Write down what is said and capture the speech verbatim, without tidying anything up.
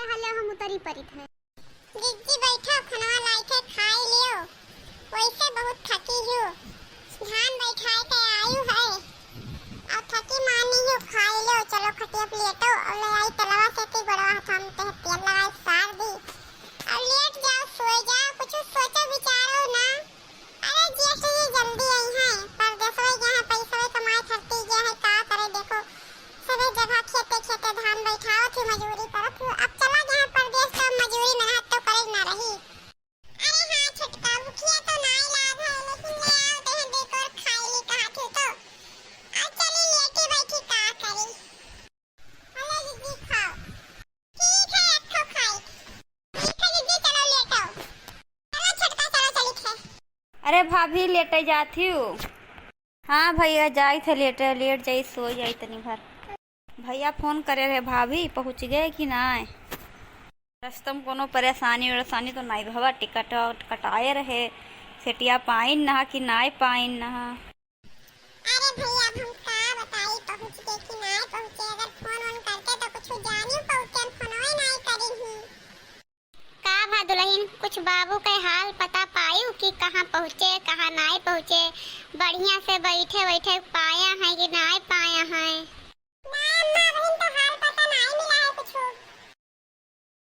हले हम उतरी परित है। जिज्जी बैठो, खनवा लाइके खाई लियो, वैसे बहुत थकी हूँ, धान बैठाए के आयु है, और थकी मानी हूँ, खाई लियो, चलो खटिया पे लेटो, और ले आई तलवा से ती बड़वा हाथ में ते तेल लगाए सार दी, और लेट जाओ, सोए जाओ, कुछ सोचो विचारो ना। अरे जेठ जी जल्दी आई हैं, परदेसवे गए हैं, पैसवे कमाए खरती गए हैं, का करे देखो, सभी जगह खेते खेते धान बैठावत ही, मजूरी करत ही। अब चला गए हैं परदेस, तो मजूरी मेहनत तो करे ना रही। अरे हाँ छोटका, भुखिया तो नाई लाग है, लेकिन ले आओ देह दे तोर खाई ली कहा थी तो। अब चली लेटी बैठी का करी। हेलो दीदी खाओ। ठीक है, अच्छो खाई। ठीक है दीदी, चलो लेटो। चलो छोटका, चलो चली थे। अरे भाभी, लेटे जात ही। हाँ भैया, जाई थे लेटे, लेट जाई, सो जाई तनी भर। भैया फोन करे रहे, भाभी पहुँच गए कि नाय? रस्ता में कोनो परेशानी वरेशानी तो नाई भवा? टिकट कटाए रहे, सेटिया पाइन नहा कि नाय पाइन नहा? अरे भैया, अब हम का बताई, पहुँच के कि नाय पहुँचे, अगर फोन वोन करते तो कुछ जानी पहुँचे, हम फोनवे नाय करी ही। का भा दुलहिन, कुछ बाबू के हाल पता पायू कि कहाँ पहुँचे, कहाँ नाय पहुँचे? बढ़िया से बैठे बैठे पाया है कि नाय पाया है?